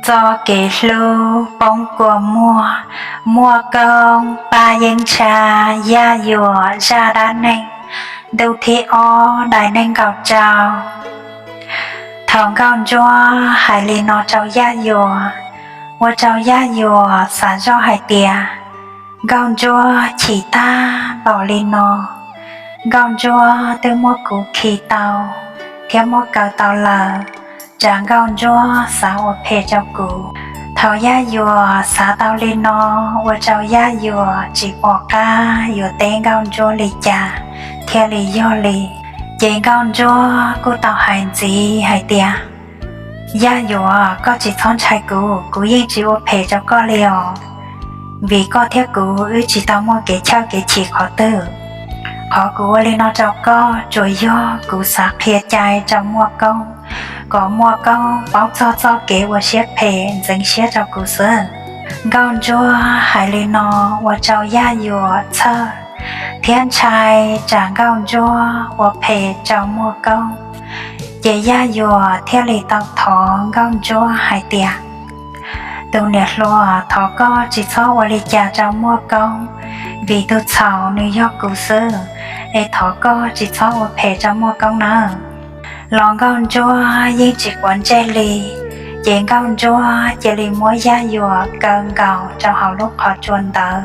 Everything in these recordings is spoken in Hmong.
Txoj kev hlub poob kua muag, Muaj Koob pab yeeb ntsha Yaj Yuam zaj dab neeg ntu thib ob daim neeg nkaum rau. Thaum Nkauj Ntsuab hais li no rau Yaj Yuam, ua rau Yaj Yuam xav zoj hais tias Nkauj Ntsuab chim tag npaum li no, Nkauj Ntsuab twb muab kuv khi tau thiab muab kaw tau lawm, tsam Nkauj Ntsuab xav ua phem rau kuv. Thaum Yaj Yuam xav tau li no, ua rau Yaj Yuam tsis pom qab yuav teb Nkauj Ntsuab li cas thiaj li yog li. Ces Nkauj Ntsuab kuj tau hais ntxiv hais tias, Yaj Yuam, koj tsis txhob ntshai kuv, kuv yeej tsis ua phem rau koj li os, vim koj thiab kuv wb tsis tau muaj kev chawj kev chim qhov twg. Qhov kuv ua li no rau koj tsuas yog kuv xav qhia cai rau Muaj Koob, kom Muaj Koob paub txog txoj kev ua siab phem ntxeev siab rau kuv xwb. Nkauj Ntsuab hais li no ua rau Yaj Yuam txhawj thiab ntshai tsam Nkauj Ntsuab ua phem rau Muaj Koob. Ces Yaj Yuam thiaj li tau thov Nkauj Ntsuab hais tias, Tus niam hluas, thov koj tsis txhob ua li cas rau Muaj Koob, vim tus txhaum nws yog kuv xwb, es thov koj tsis txhob ua phem rau Muaj Koob nawb. Los Nkauj Ntsuab yeej tsis quav ntsej li, ces Nkauj Ntsuab cia li muab Yaj Yuam kaw nkaus rau hauv lub qhov tsua ntawd,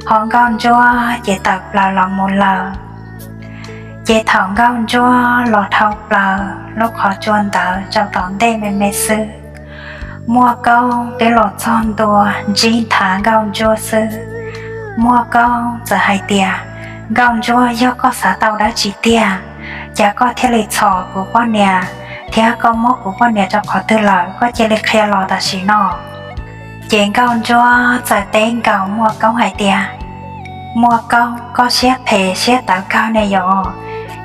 ho Nkauj Ntsuab ces tawm plaws los mus lawm. Ces thaum Nkauj Ntsuab los dhau plaws lub qhov tsua ntawd rau tom ntej me me xwb, Muaj Koob twb los txog ntua ntsib nthav Nkauj Ntsuab xwb. Muaj Koob txawm hais tias, Nkauj Ntsuab, yog koj xav tau dab tsi tiag, cas koj thiaj li txhom kuv poj niam, thiab koj muab kuv poj niam rau qhov twg lawm, koj cia li qhia los tam sim no. Ces Nkauj Ntsuab txawm teb nkaus Muaj Koob hais tias, Muaj Koob, koj siab phem siab tawv kawg ne yom,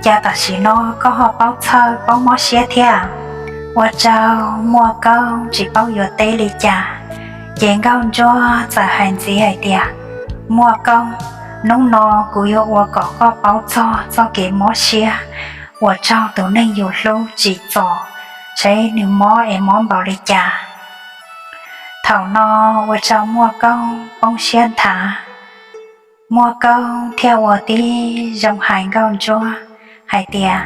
cas tam sim no koj ho paub txhawj paub mob siab thiab? Ua rau Muaj Koob tsis paub yuav teb li cas. Ces Nkauj Ntsuab txawm hais ntxiv hais tias, Muaj Koob, hnub no kuv yuav ua kom koj paub txog txoj kev mob siab uas raug tus neeg yus hlub tsim txom, saib nws mob es mob npaum li cas. Thaum no ua rau Muaj Koob poob siab nthav, Muaj Koob thiaj ua tib zoo hais Nkauj Ntsuab hais tias,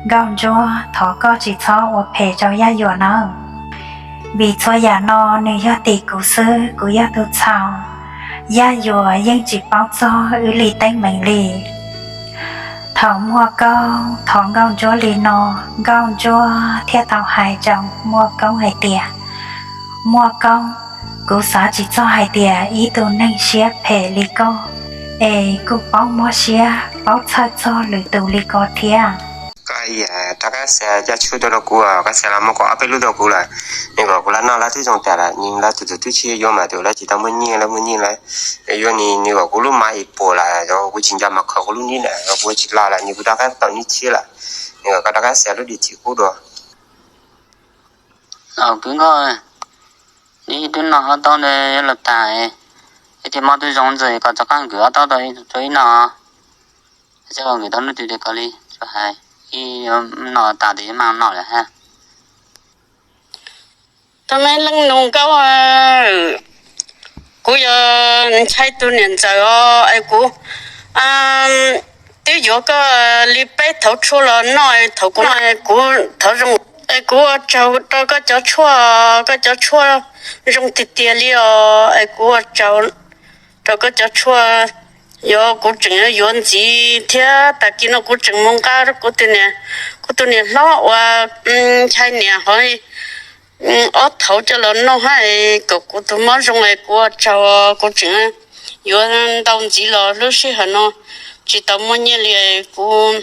Nkauj Ntsuab, thov koj tsis txhob ua phem rau Yaj Yuam nawb, vim txhua yam no nws yog tim kuv xwb, kuv yog tus txhaum, Yaj Yuam yeej tsis paub txog wb li teeb meem li. Thaum Muaj Koob thov Nkauj Ntsuab li no, Nkauj Ntsuab thiaj tau hais rau Muaj Koob hais tias, Muaj Koob, kuv xav tsis txog hais tias ib tug neeg siab phem li koj es kuj paub mob siab paub txhawj txog lwm tus li ko thiab. Koj rov qab xa caj tshuaj tuaj rau kuv, koj xa los muaj kaum ob peb lub rau kuv lawm. Nws kom kuv lawv noj lawv twb zoo tas lawm, nws lawv tus twb tsis yuav mas tus lawv tsis tau muaj nyiaj, lawv muaj nyiaj lawv yuav nws, nws kom kuv lub mas ib puas lawm, kuv tsis nco mas kho kuv lub nib lawm, kuv tsis los lawm, nws kuv rov qab tau nib tshiab lawm. Nws kom koj rov qab xa lub dim txim qub dua. Kwv nkauj, neb twb noj ob taub los tas, ib tug mob twb zoo ntxiv, kom rov qab kwv ob taub rau ib no, txhob kwv tau lub twg li, kom li hais, ib no tas tes mam noj lawm hab. Tau me leej nus nkauj, kuv yog ntshai tus niam ntxawm os, es kuv twb yuav koj li peb thauv tshuaj los noj, thaum kuv noj kuv thauv zoo, es kuv ua tsaug rau koj cov tshuaj, koj cov tshuaj zoo tiag tiag li os, es kuv ua tsaug rau koj cov tshuaj. Yog kuv tseem yuav ntxiv thiab, tag kis no kuv tseem mus nqa kuv tus niam, kuv tus niam hlob uas ntshai niam hov ob thauv coj los noj hab, kom kuv tus mob zoo, es kuv ua tsaug, kuv tseem yuav ntau ntxiv los lub sij hawm no tsis tau muaj nyiaj li, kuv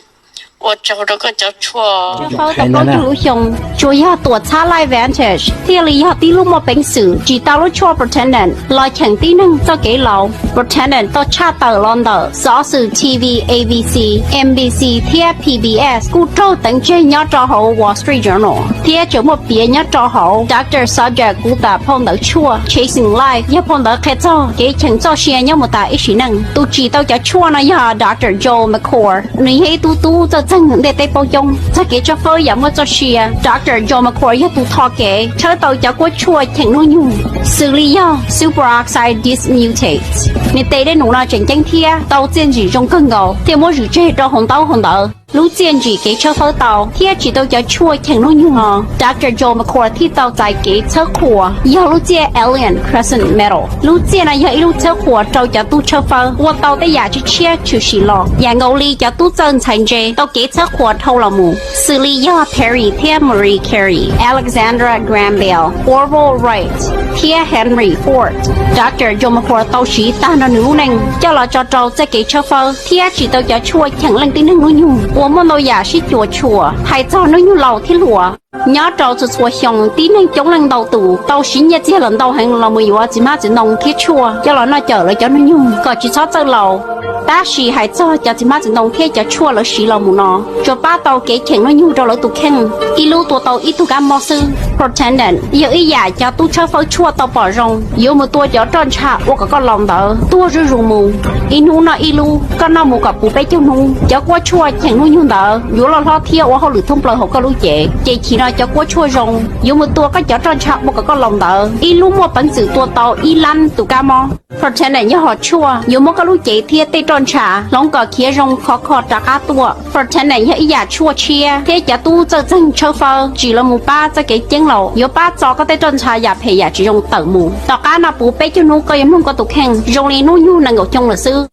ua tsaug rau koj cov tshuaj. Paub tau plaub caug lub xyoo, tsuas yog tuam txhab Life Vantage thiaj li yog tib lub muaj peev xwm. Tsis tau lub tshuaj Protandim los cheem tib neeg txoj kev laus, Protandim tau tshaj tawm los ntawm xov xwm T V, A B C, N B C thiab P B S, kuj raug teev tseg nyob rau hauv Wall Street Journal, thiab tseem muaj piav nyob rau hauv Doctor Subject kuv tas phau ntawv tshuaj Chasing Life, yog phau ntawv qhia txog kev cheem txoj sia nyob mus tas ib sim neej. Tus tsim tau cov tshuaj no yog Doctor Joel McCord, nws yog ib tug tub txawj txeeg ntiaj teb paub coob txog kev tshawb fawb yam muaj txoj sia. Doctor Joe McCord yog tus tho kev tshawb tau cov kuab tshuaj cheem hnub nyoog, xws li yog superoxide dismutase. Niag tes dej num no tseem ceeb thiab tau txiaj ntsim zoo kawg nkaus thiaj muab zwm tseg rau hauv ntaub hauv ntawv. Lub txiaj ntsim kev tshawb fawb tau thiab tsim tau cov tshuaj cheem hnub nyoog no, Doctor Joe McCord thiaj tau txais kev txhawb qhuas yog lub txiaj Alien Crescent Medal. Lub txiaj no yog ib lub txhawb qhuas rau cov tub tshawb fawb ua tau tej yam tshiab tshiab tshwm sim los, yam nkaus li cov tub txawj ntxhais ntse tau kev txhawb qhuas dhau los mus, xws li yog Perry thiab Marie Curie, Alexander Graham Bell, Orville Wright, thiab Henry Ford. Doctor Joe McCord tau siv tag nrho nws lub neej coj los tso rau txoj kev tshawb fawb thiab tsim tau cov tshuaj cheem leej tib neeg hnub nyoog uas muaj ntau yam sib cuam tshuam hais txog hnub nyoog laus thiab hluas. Nyob rau txhua txhua xyoo, tib neeg coob leej ntau tus tau siv nyiaj txiag los ntau heev los mus yuav txiv hmab txiv ntoo thiab tshuaj coj los noj cawm lawv cov hnub nyoog kom tsis txhob txawj laus. Tab sis hais txog cov txiv hmab txiv ntoo thiab cov tshuaj lawv siv los mus no tsuas pab tau kev cheem hnub nyoog rau lawv tus kheej, ib lub tua tau ib tug kab mob xwb. Protandim yog ib yam cov tub tshawb fawb tshuaj tau pom zoo yuav mus tua cov roj ntsha ua kom koj laus ntawd tuag zuj zus mus. Ib hnub noj ib lub, koj noj mus kom puv peb caug hnub. Cov kuab tshuaj cheem hnub nyoog ntawd yuav loj hlob thiab ua hauj lwm thoob plaws hauv koj lub cev, ces chim no cov kuab tshuaj zoo yuav mus tua koj cov roj ntsha ua kom koj laus ntawd ib lub muaj peev xwm tua tau ib lab tus kab mob. Protandim yog hom tshuaj yuav muab koj lub cev thiab tej roj ntsha hloov kom khiav zoo khov kho rov qab tuaj. Protandim yog ib yam tshuaj tshiab thiab cov tub txawj txeeg tshawb fawb tsim los mus pab txoj kev ceeb laus yuav pab txo koj tej roj ntsha yam phem yam tsis zoo tawm mus. Tom qab noj puv peb caug hnub koj yuav mloog koj tus kheej zoo li hnub nyoog nees nkaum xyoo lawm xwb.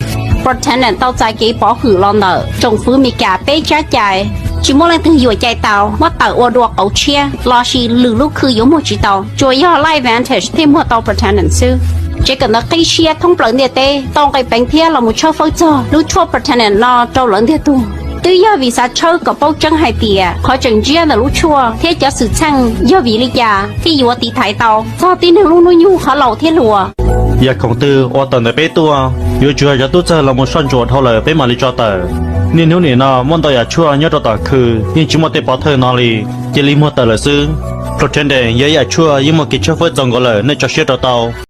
Protandim tau txais kev pov hwm los ntawm tsoom fwv Meskas peb tsab cai. Tsis muaj leej twg yuam cai tau muab tawm ua dua qauv tshiab lossis lwm lub khw yuav muag tsis tau, tsuas yog Life Vantage thiaj muag tau Protandim xwb. Tsev kawm ntawv qib siab thoob plaws ntiaj teb tau nqe peev thiab los mus tshawb fawb txog lub tshuaj Protandim no rau lawv ntiag tug. Twb yog vim xav tshawb kom paub tseeb hais tias qhov tseem ntsiab ntawm lub tshuaj thiab cov xwm txheej yog vim li cas thiaj yuav tiv thaiv tau txog tib neeg lub hnub nyoog qhov laus thiab hluas. Yog khoom twg ua tawm ntawm peb tuaj, yuav tsum yog cov tub txawj los mus soj ntsuam dhau lawm peb mam li tso tawm. Niaj hnub nim no muaj ntau yam tshuaj nyob rau tom khw yeej tsis muaj tej pov thawj no li, cia li muag tawm lawm xwb. Protandim yog ib yam tshuaj yeej muaj kev tshawb fawb txaus nkaus lawm, nej tso siab rau tau.